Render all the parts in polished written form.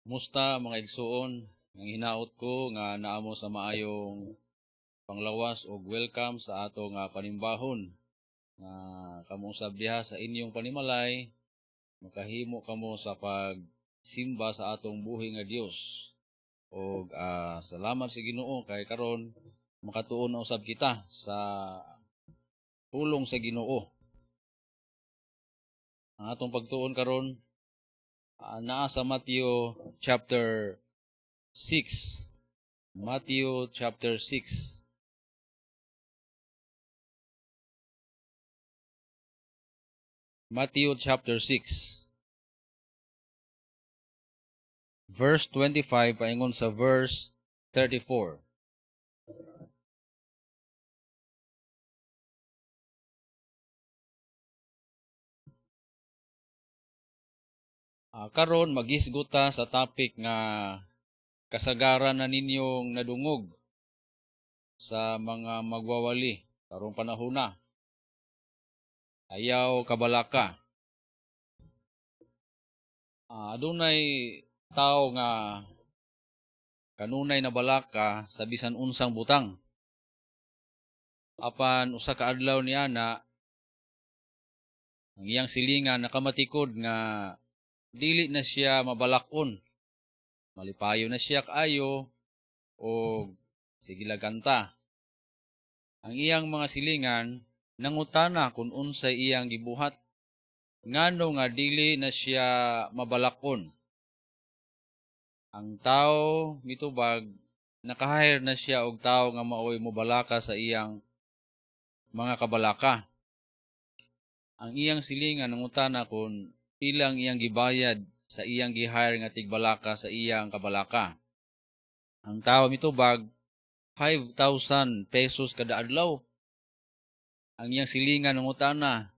Kumusta, mga igsuon? Ang hinaot ko nga naa mo sa maayong panglawas ug welcome sa ato nga panimbahon. Nga kamo usab diha sa inyong panimalay makahimo kamo sa pagsimba sa atong buhi nga Dios. Og salamat sa Ginoo kay karon makatuon na usab kita sa pulong sa Ginoo. Ang atong pagtuon karon naa sa Matthew chapter 6. Matthew chapter 6. Matthew chapter 6. Verse 25 paingon sa verse 34. Karon maghisgot ta sa topic nga kasagaran na ninyong nadungog sa mga magwawali karong panahon na. Ayaw kabalaka. Adunay tao nga kanunay nabalaka sa bisan unsang butang. Apan usa ka adlaw niana, ang iyang silingan nakamatikod nga dili na siya mabalakon. Malipayo na siya kaayo o sige lang kanta. Ang iyang mga silingan nangutana kung unsay iyang gibuhat, ngano nga dili na siya mabalakon. Ang tao mitubag, naka-hire na siya og tao nga maoy mobalaka sa iyang mga kabalaka. Ang iyang silingan nangutana kung ilang iyang gibayad sa iyang gi-hire nga tigbalaka sa iyang kabalaka. Ang tao mitubag, 5,000 pesos kada adlaw. Ang iyang silingan nangutana,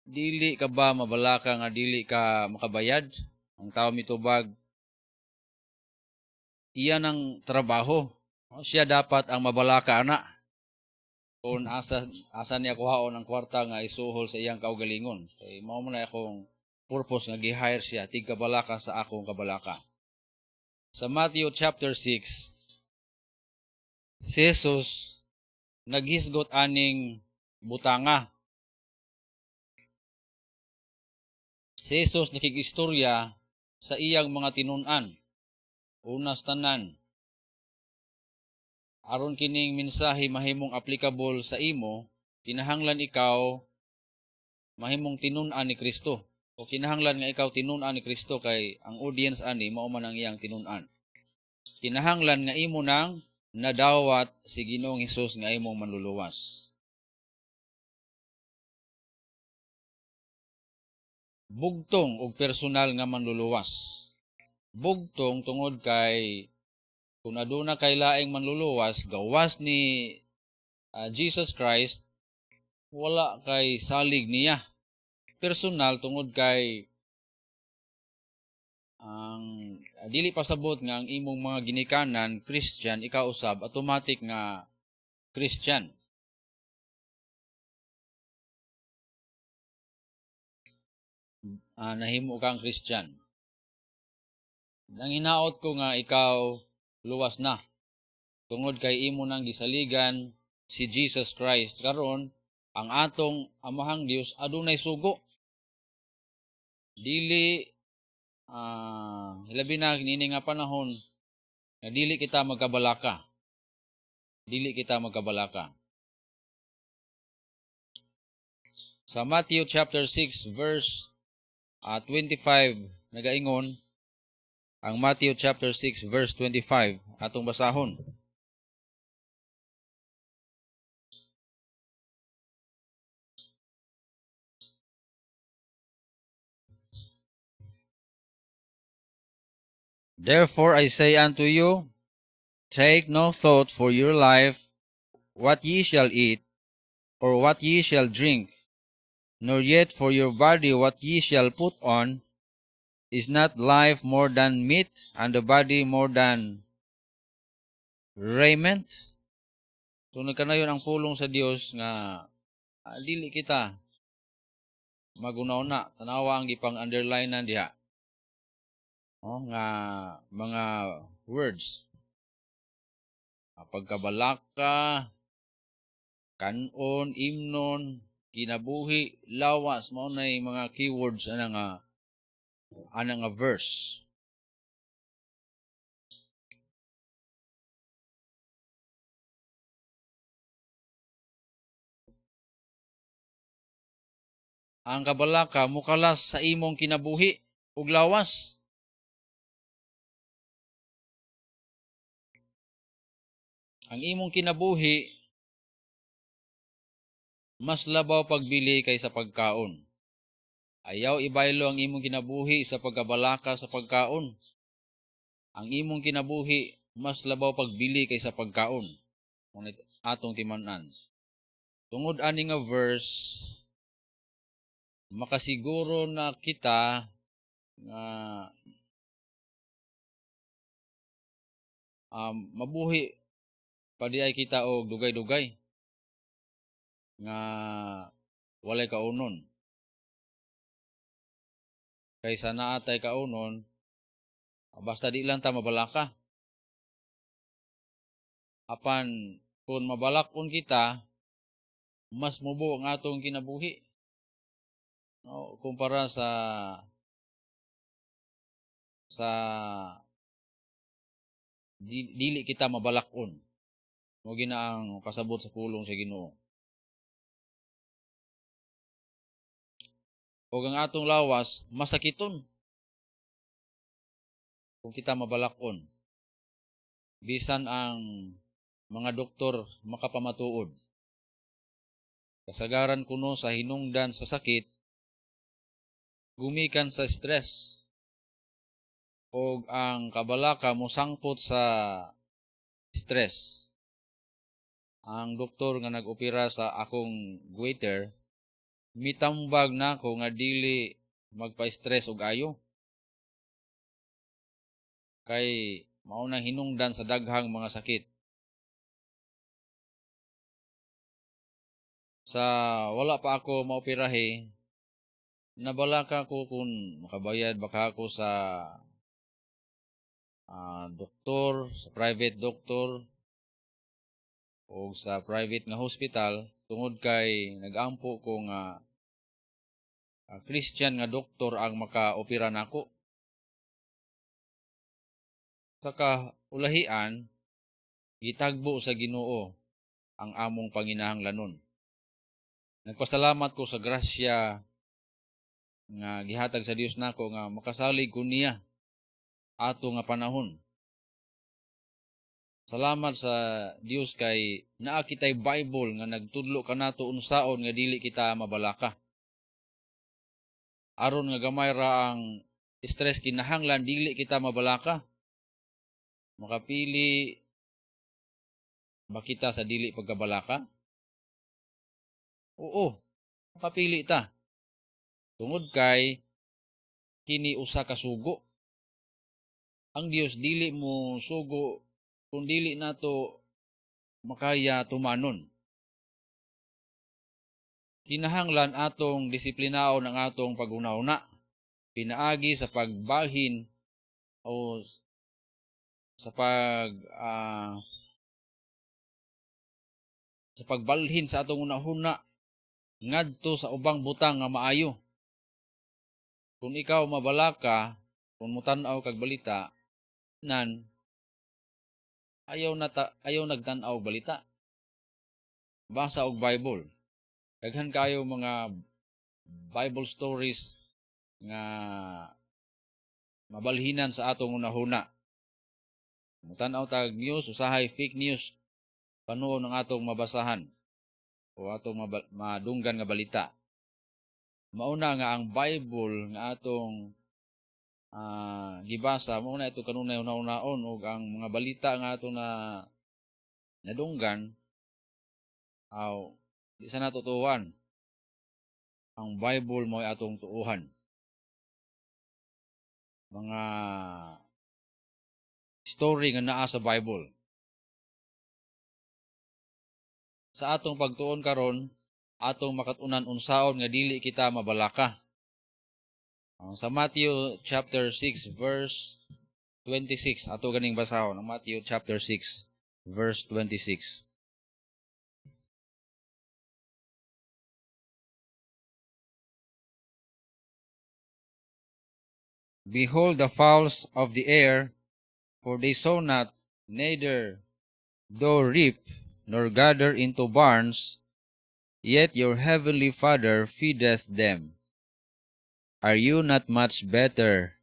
dili ka ba mabalaka nga dili ka makabayad? Ang tao mitubag, iyan ang trabaho. Siya dapat ang mabalaka ana. Kung asa niya kuhaon ang kwarta nga isuhol sa iyang kaugalingon. Kay mao man na akong purpose nga gi-hire siya tigkabalaka sa akong kabalaka. Sa Matthew chapter 6, si Jesus naghisgot aning butanga. Si Jesus nakig-istorya sa iyang mga tinun-an. Unas tanan, aron kining mensahe mahimong applicable sa imo, kinahanglan ikaw mahimong tinun-an ni Kristo. O kinahanglan nga ikaw tinun-an ni Kristo kay ang audience ani mao man ang iyang tinun-an. Kinahanglan nga imo nang nadawat si Ginoong Hesus nga imong manluluwas. Bugtong og personal nga manluluwas. Bugtong tungod kay kung aduna kay laing manluluwas gawas ni Jesus Christ, wala kay salig niya. Personal tungod kay ang dili pasabot nga ang imong mga ginikanan Christian, ikaw usab automatic nga Christian. Nahimo kang Christian. Nang hinaot ko nga ikaw luwas na tungod kay imo nang gisaligan si Jesus Christ. Karon ang atong Amahang Dios adunay sugo. Dili labi na niini nga panahon nga dili kita magkabalaka. Dili kita magkabalaka. Sa Matthew chapter 6 verse 25 nagaingon ang Matthew chapter 6 verse 25, atong basahon. Therefore I say unto you, take no thought for your life, what ye shall eat, or what ye shall drink, nor yet for your body what ye shall put on. Is not life more than meat, and the body more than raiment? So nagkanayon ang pulong sa Dios nga dili kita magunaw na. Tanawa ang gipang underline diha. No, nga mga words. Pagkabalaka, kanon, imnon, kinabuhi, lawas, mao nay mga keywords ana nga verse. Ang kabalaka mukalas sa imong kinabuhi ug lawas. Ang imong kinabuhi mas labaw pagbili kaysa pagkaon. Ayaw ibaylo ang imong kinabuhi sa pagkabalaka sa pagkaon. Ang imong kinabuhi mas labaw pagbili kaysa pagkaon. Ngunit atong timan-an. Tungod ani nga verse, makasiguro na kita nga mabuhi padi ay kita og dugay-dugay nga walay kaunon. Kaysa naa tay kaunon, basta di lang ta mabalaka. Apan kung mabalakon kita, mas mubo ang atong kinabuhi. No, kumpara sa dili kita mabalakon. Mo gina ang pasabot sa pulong sa Ginoo. Og ang atong lawas masakiton kung kita mabalakon. Bisan ang mga doktor makapamatuod. Kasagaran kuno sa hinungdan sa sakit gumikan sa stress, og ang kabalaka mosangpot sa stress. Ang doktor nga nag-opera sa akong goiter mitambag nako nga dili magpa-stress og ayo. Kay mao nang hinungdan sa daghang mga sakit. Sa wala pa ako maoperahe, nabalaka ko kung makabayad baka ako sa doktor, sa private doctor o sa private nga hospital, tungod kay nag-ampo ko nga Christian nga doktor ang makaopera nako. Sa kaulahian, gitagbo sa Ginoo ang among panginahanglanon. Nagpasalamat ko sa grasya nga gihatag sa Dios nako nga makasalig ko niya ato nga panahon. Salamat sa Dios kay naa kitay Bible nga nagtudlo kanato unsaon nga dili kita mabalaka. Aron nga gamay ra ang stress, kinahanglan dili kita mabalaka. Makapili ba kita sa dili pagkabalaka? Oo, makapili ta. Tungod kay kini usa ka sugo. Ang Dios dili mo sugo kung dili nato makaya tumanon. Kinahanglan atong disiplinaon ang atong paghuna-huna pinaagi sa pagbalhin o sa pagbalhin sa atong hunahuna ngadto sa ubang butang nga maayo. Kung ikaw mabalaka, kung mutan-aw kag balita, nan ayaw nagtan-aw balita. Basa og Bible. Daghan kayo mga Bible stories nga mabalhinan sa atong hunahuna. Mutan-aw tag news, usahay fake news panuon ang atong mabasahan o atong madunggan nga balita. Mauna nga ang Bible nga atong gibasa, mauna ito kanunay una-unaon, ug ang mga balita nga ato na nadunggan aw di sa natutuhan. Ang Bible mo'y atong tuuhan. Mga story nga naa sa Bible. Sa atong pagtuon karon, atong makatunan unsaon nga dili kita mabalaka. Sa Matthew chapter 6 verse 26, ato ganing basahon ang Matthew chapter 6 verse 26. Behold the fowls of the air, for they sow not, neither do reap, nor gather into barns, yet your heavenly Father feedeth them. Are you not much better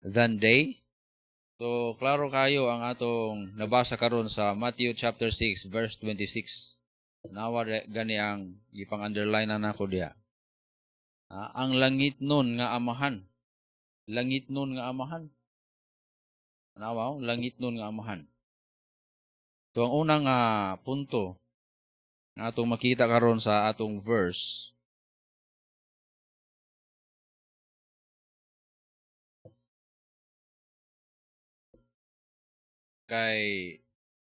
than they? So, klaro kayo ang atong nabasa karon sa Matthew chapter 6 verse 26. Nawa gani ang gipang-underline na nako diha. Ang langit nun nga amahan. Langit nun nga amahan. Nawa, langit nun nga amahan. So, ang unang punto nga atong makita karon sa atong verse, kay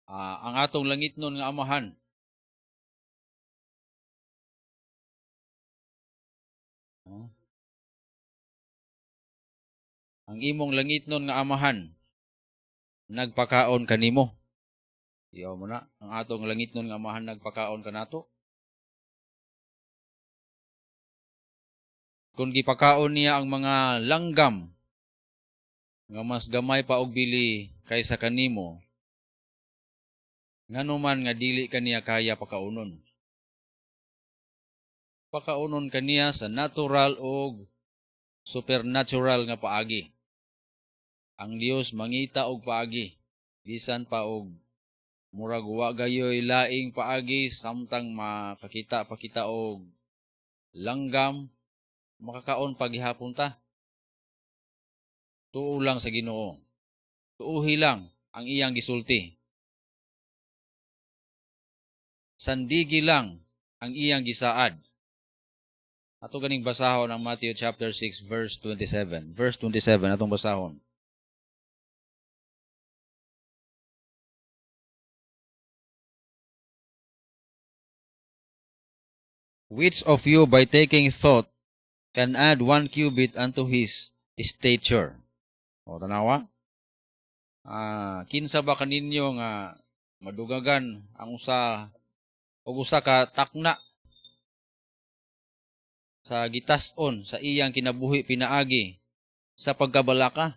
ang atong langit nun nga amahan ang imong langit nun nga amahan nagpakaon kanimo. Iyaw mo na, ang atong langit nun nga amahan nagpakaon kanato. Kung gipakaon niya ang mga langgam nga mas gamay pa og bili kaysa kanimo, nganuman nga dili kaniya kaya pakaunon. Pakaunon kaniya sa natural og supernatural nga paagi. Ang Dios mangita og paagi, bisan pa og murag wa gayoy laing paagi, samtang makakita pa kita og langgam, makakaon pa gihapon ta. Tuo lang sa Ginoo. Tuuhi lang ang iyang gisulti. Sandigi lang ang iyang gisaad. Ato ganing basahon ang Matthew chapter 6 verse 27. Verse 27 atong basahon. Which of you by taking thought can add 1 cubit unto his stature? O, tanawa? Kinsa ba kaninyo nga madugagan ang usa og usa ka takna sa gitas-on sa iyang kinabuhi pinaagi sa pagkabalaka?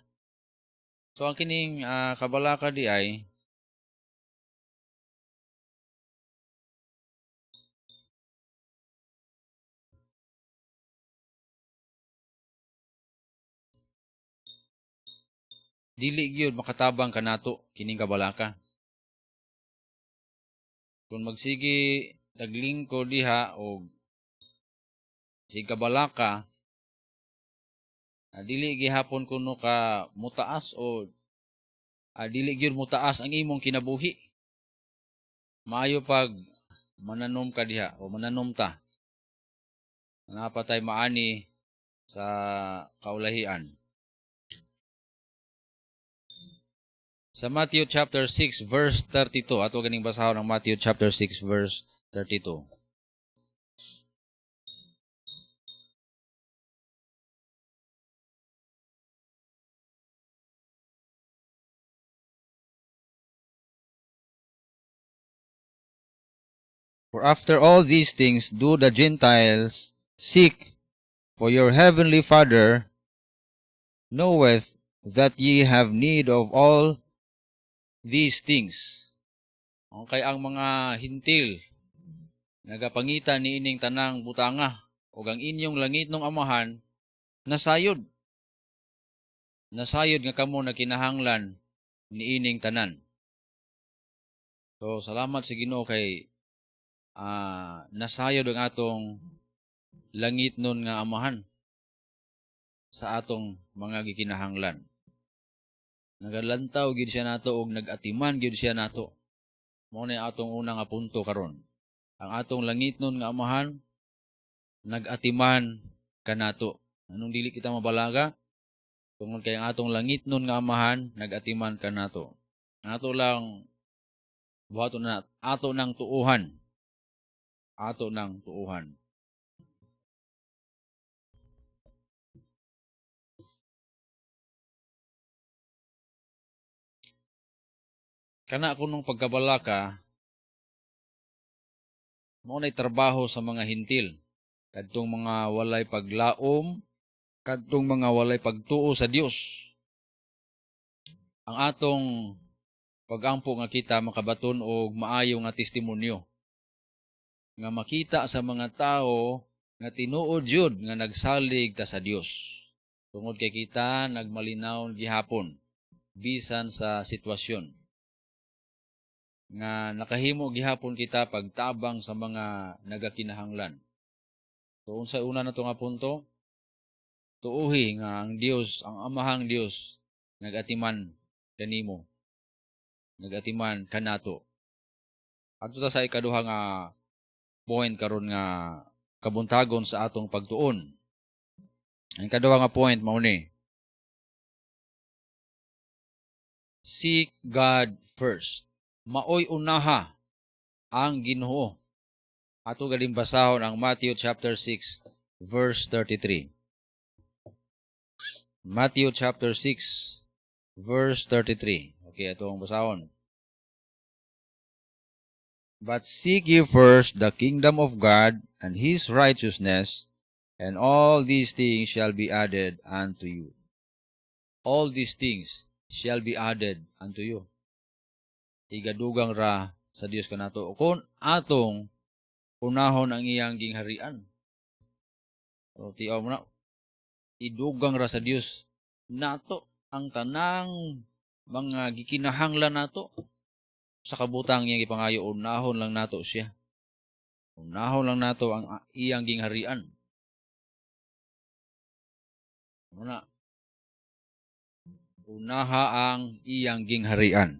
So ang kining kabalaka di ay dili gyud makatabang kanato kining kabalaka. Kung magsige taglingko diha og sige kabalaka, dili gihapon kuno ka mutaas o dili gyud mutaas ang imong kinabuhi. Maayo pag mananom ka diha o mananom ta. Napatay maani sa kaulahian. Sa Matthew chapter 6 verse 32, ato ganing basahon ang Matthew chapter 6 verse 32. For after all these things do the Gentiles seek, for your heavenly Father knoweth that ye have need of all these things. Okay, ang mga hintil nagapangita niining tanang butanga ug ang inyong langitnong amahan nasayod. Nasayod nga kamo nagkinahanglan niining tanan. So salamat sa Ginoo kay nasayod ang atong langitnon nga amahan sa atong mga gikinahanglan. Nagalantaw gyud siya nato og nagatiman gyud siya nato. Mao na atong una nga punto karon. Ang atong langitnon nga amahan nagatiman kanato. Anong dili kita mabalaga? Tungod kay ang atong langitnon nga amahan nagatiman kanato. Ato lang buhaton na ato nang tuuhan. Ato nang tuuhan. Kana kunong pagkabalaka mao nay trabaho sa mga Hentil, kadtong mga walay paglaom, kadtong mga walay pagtuo sa Dios. Ang atong pagampo nga kita makabaton og maayo nga testimonyo nga makita sa mga tawo nga tinuod jud nga nagsalig ta sa Dios. Tungod kay kita nagmalinaw gihapon bisan sa sitwasyon nga nakahimo gihapon kita pagtabang sa mga nagakinahanglan. So unsa una na to nga punto? Tuuhi nga ang Dios, ang Amahang Dios, nagatiman kanimo, nagatiman kanato. Adto ta sa ikaduha nga point karon nga kabuntagon sa atong pagtuon. Ang ikaduha nga point mao ni: Seek God first. Maoy unaha ang Ginoo. Ato galing basahon ang Matthew chapter 6 verse 33. Matthew chapter 6 verse 33. Okay, ato ang basahon. "But seek ye first the kingdom of God and His righteousness, and all these things shall be added unto you." All these things shall be added unto you. Igadugang ra sa Dios kanato kung atong unahon ang iyang gingharian. O tiaw mo na, idugang ra sa Dios nato ang tanang mga gikinahanglan nato sa kabutang iyang gipangayo. Unahon lang nato siya. Unahon lang nato ang iyang gingharian. Muna, unaha ang iyang gingharian.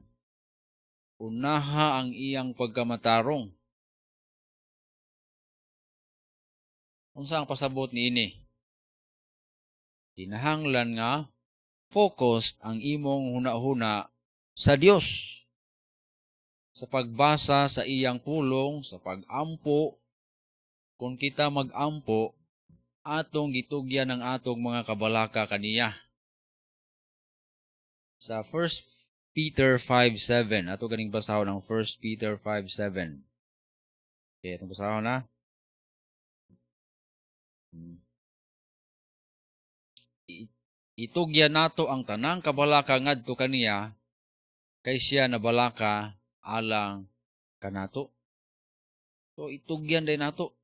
Unaha ang iyang pagkamatarong. Unsa ang pasabot niini? Kinahanglan nga focused ang imong hunahuna sa Dios. Sa pagbasa sa iyang pulong, sa pag-ampo, kung kita mag-ampo, atong gitugyan ang atong mga kabalaka kaniya. Sa 1 Peter 5:7, ato ganing basahon ang 1 Peter 5:7. Okay, atong basahon na. Itugyan nato ang tanang kabalaka ngadto kaniya, kay siya nabalaka alang kanato. So itugyan din nato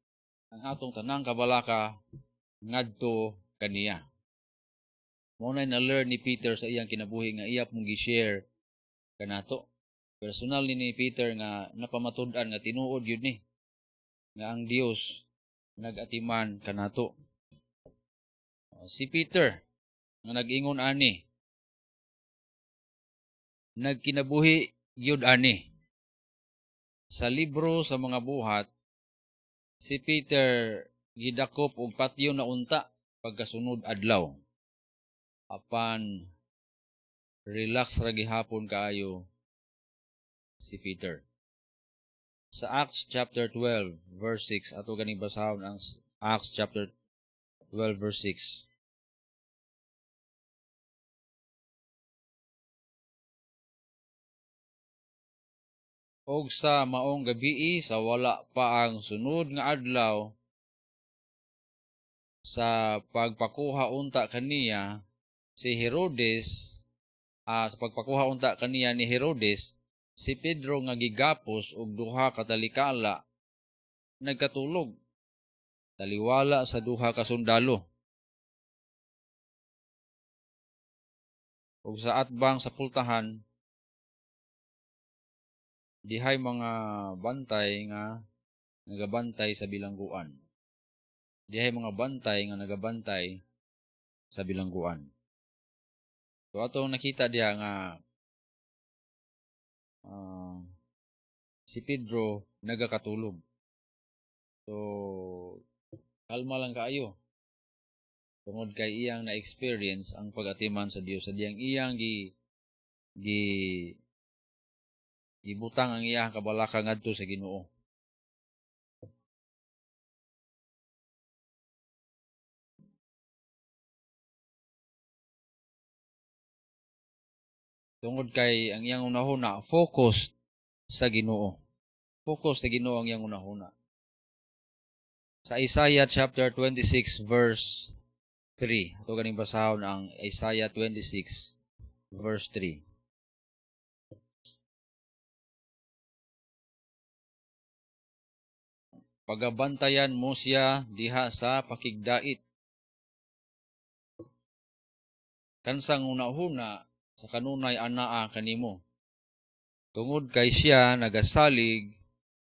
ang atong tanang kabalaka ngadto kaniya. Mao na na-learn ni Peter sa iyang kinabuhi nga iya pong gi-share kanato. Personal ni Peter nga napamatud-an nga tinuod yun ni nga ang Dios nag-atiman kanato. Si Peter nga nag-ingon ani, nagkinabuhi gyud ani. Sa libro sa mga Buhat, si Peter gidakop og patyo na unta pagkasunod adlaw. Apan relax ra gihapon kaayo si Peter. Sa Acts chapter 12 verse 6, ato ganing basahon ang Acts chapter 12 verse 6. Og sa maong gabii sa wala pa ang sunod nga adlaw sa pagpakuha unta kaniya si Herodes, sa pagpakuha unta kaniya ni Herodes, si Pedro nga gigapos og duha ka talikala nagkatulog taliwala sa duha ka sundalo. Ug sa atbang sa pultahan dihay mga bantay nga nagabantay sa bilangguan. Dihay mga bantay nga nagabantay sa bilangguan. So atong nakita diha nga si Pedro nagakatulog. So kalma lang kaayo. Tungod kay iyang na-experience ang pag-atiman sa Dios, sa diyang iyang gi gi gibutang ang iyang kabalaka ngadto sa Ginoo. Tungod kay ang iyang hunahuna focus sa Ginoo. Focus sa Ginoo ang iyang hunahuna. Sa Isaiah chapter 26 verse 3. Ato ganing basahon ang Isaiah 26 verse 3. Pagabantayan mo siya diha sa pakigdait. Kansang hunahuna sa kanunay anaa kanimo. Tungod kay siya nagasalig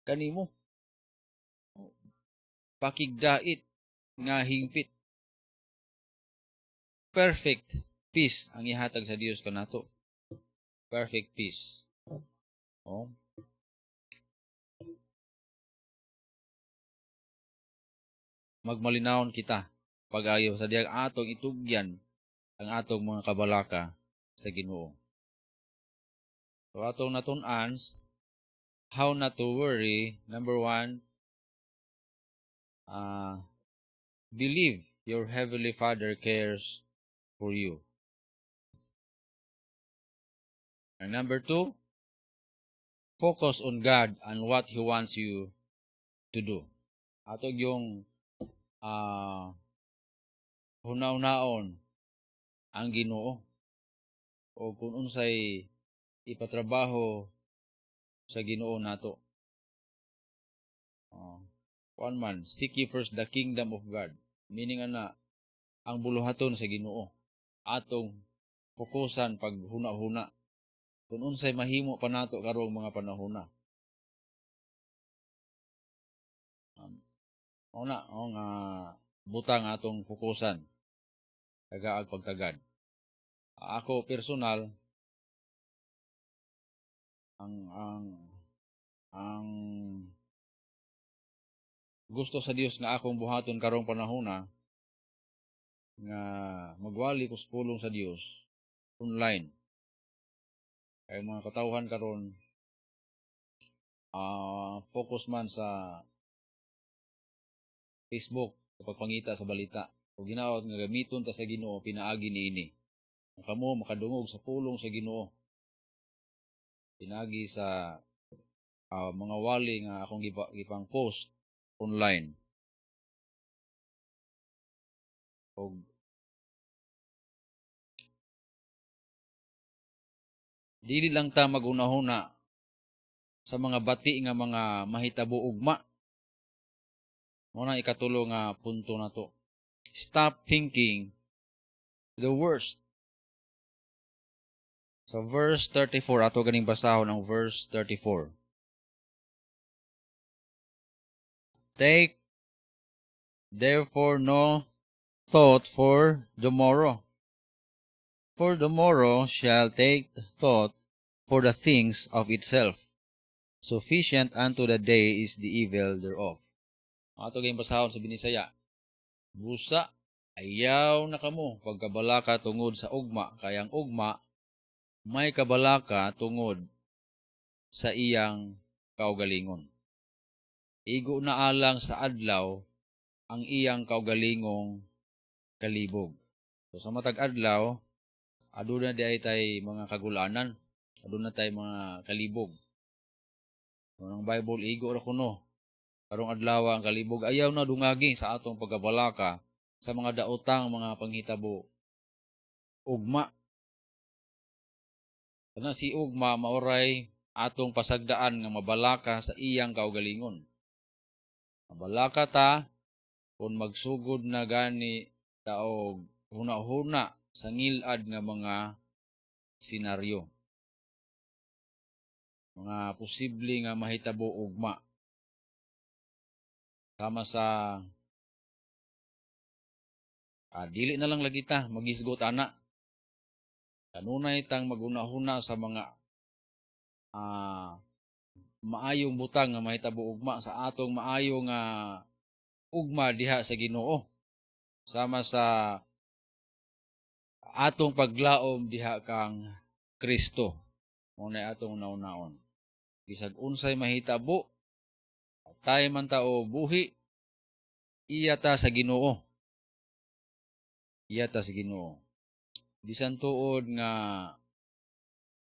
kanimo. Pakigdait nga hingpit. Perfect peace ang ihatag sa Dios kanato. Perfect peace. Oh. Magmalinawon kita pag-ayo sa diyang atong itugyan ang atong mga kabalaka sa Ginoo. So atong natun-an, how not to worry. Number 1, believe your heavenly Father cares for you. And number 2, focus on God and what He wants you to do. Ato yung hunaw-naon ang Ginoo o kung unsay ipatrabaho sa Ginoo nato. One man, seek ye first the kingdom of God. Meaning ana, ang buluhaton sa Ginoo. Atong fokusan pag huna-huna. Kung unsay mahimo pa nato karong mga panahona. Una, nga butang atong fokusan tagaag pagtagad. Ako personal, ang gusto sa Dios nga akong buhaton karong panahona nga magwali ko sa pulong sa Dios online. Kay mga katawhan karon focus man sa Facebook sa pagpangita sa balita. O ginaot nga gamiton ta sa Ginoo pinaagi niini. Ang kamo makadungog sa pulong sa Ginoo pinaagi sa mga wali nga akong gipang post online. Og dili lang ta magunahuna sa mga bati nga mga mahitabo ugma. Mao na ikatulo nga punto nato. Stop thinking the worst. Sa verse 34, ato ganing basahon ang verse 34. Take therefore no thought for the morrow, for the morrow shall take thought for the things of itself. Sufficient unto the day is the evil thereof. Ato ganing basahon sa Binisaya. Busa, ayaw na kamo pagkabalaka tungod sa ugma, kayang ugma may kabalaka tungod sa iyang kaugalingon. Igo na alang sa adlaw ang iyang kaugalingong kalibog. So sa matag adlaw, aduna di ay tay mga kagulanan, aduna tay mga kalibog. So, ang Bible, igo ra kuno karong adlaw ang kalibog. Ayaw na dungagi sa atong pagkabalaka sa mga daotang mga panghitabo ugma. Kana si ugma maoray atong pasagdaan nga mabalaka sa iyang kaugalingon. Mabalaka ta kung magsugod na gani taog huna-huna sa ngilad nga mga senaryo. Mga posible nga mahitabo ugma. Sama sa dili na lang lagi ta magisgot ana. Kanunay tang maghuna-huna sa mga maayong butang nga mahitabo ugma sa atong maayo nga ugma diha sa Ginoo. Sama sa atong paglaom diha kang Kristo. Mao na atong naunaon. Bisag unsay mahitabo, patay man ta o buhi, iya ta sa Ginoo. Iya ta sa Ginoo. Bisan tuod nga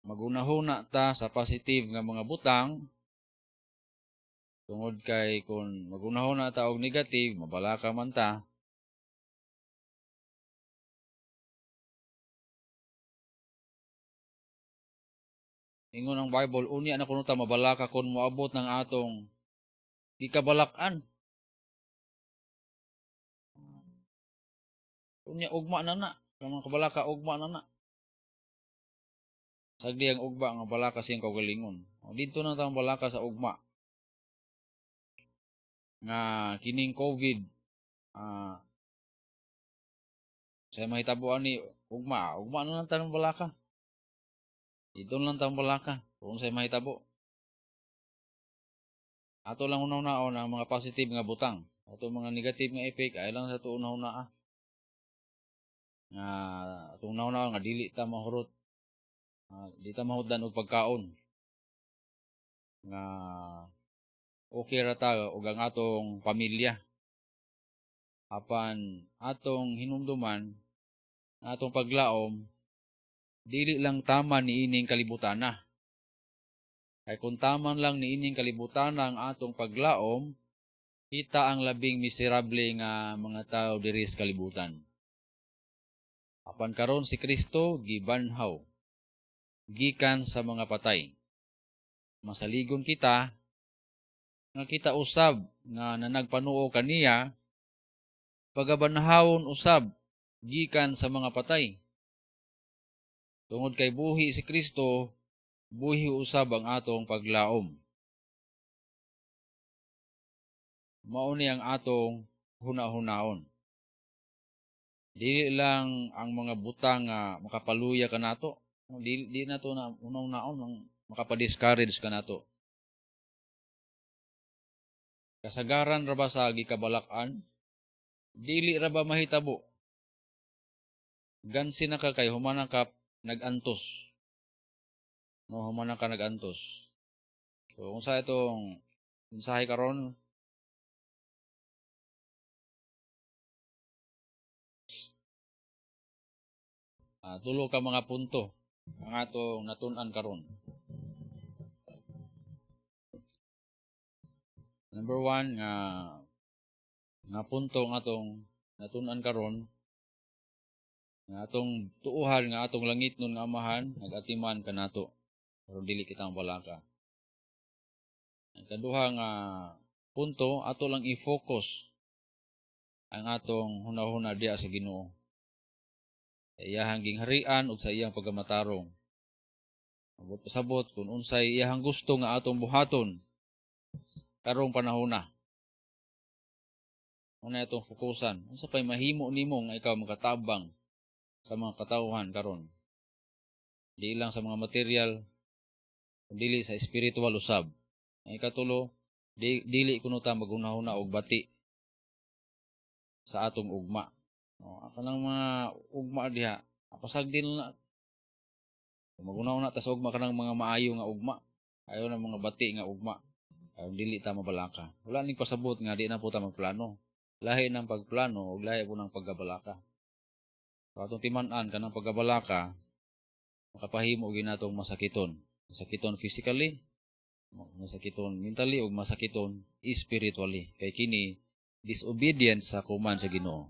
Magunahuna ta sa positive nga mga butang tungod kay kung magunahuna ta og negative, mabalaka man ta. Ingon ang Bible, unya na kuno ta mabalaka kung moabot ng atong gikabalak-an. Unya ugma na na, ang mga kabalaka ugma na na. Sagdi ang ugma nga balaka siyang kaugalingon. O, dito na ta balaka sa ugma. Nga kining COVID, sa mahitabo ani ugma, ugma na lang ta ng balaka. Dito na lang ta balaka kung sa mahitabo. Ato lang una-unaon ang mga positive nga butang. Ato mga negative nga effect ay lang sa ato una-una. Nga atong una-una nga dili ta mahurot. Di ta mahutdan og pagkaon. Nga okay ra ta og ang atong pamilya. Apan atong hinumduman, atong paglaom, dili lang tama niining kalibutana. Kay kung taman lang niining kalibutana ang atong paglaom, kita ang labing miserable nga mga tao diri sa kalibutan. Apan karon si Kristo gibanhaw gikan sa mga patay. Masaligon kita nga kita usab nga nanagpanuo kaniya pagabanhawon usab gikan sa mga patay. Tungod kay buhi si Kristo, buhi usab ang atong paglaom. Mao ni ang atong huna-hunaon. Dili lang ang mga butang nga makapaluya kanato. Di nato na una-unaon ang makapa-discourage kanato. Kasagaran ra ba sa gikabalak-an? Dili ra ba mahitabo? Gansi na ka kay humana ka nag-antos. No, humana ka nag-antos. So kung sa itong mensahe karon, tulo ka mga punto ang atong natun-an karon. Number 1 nga punto nga atong natun-an karon, nga atong tuuhan nga atong langitnon nga Amahan nagatiman kanato aron dili kita mabalaka. Ang kaduha nga punto, ato lang i-focus ang atong hunahuna diha sa Ginoo, sa iyahang gingharian ug sa iyang pagkamatarong. Abot pasabot kung unsay iyahang gusto nga atong buhaton karong panahona. Una itong fokusan. Unsa pay mahimo nimo nga ikaw makatabang sa mga katawhan karon? Di lang sa mga material, dili sa spiritual usab. Ang ikatulo, dili kuno ta maghunahuna og bati sa atong ugma. No, kanang mga ugma diha, pasagdin na. Maghunahuna ta sa ugma kanang mga maayo nga ugma, ayaw na mga bati nga ugma. Ayaw dili ta mabalaka. Wala ning pasabot nga di na po ta magplano. Lahi ng pagplano ug lahi po ng pagkabalaka. So, atong timan-an kanang pagkabalaka, makapahimo gyud natong masakiton. Masakiton physically, masakiton mentally ug masakiton spiritually. Kay kini disobedience sa command sa Ginoo.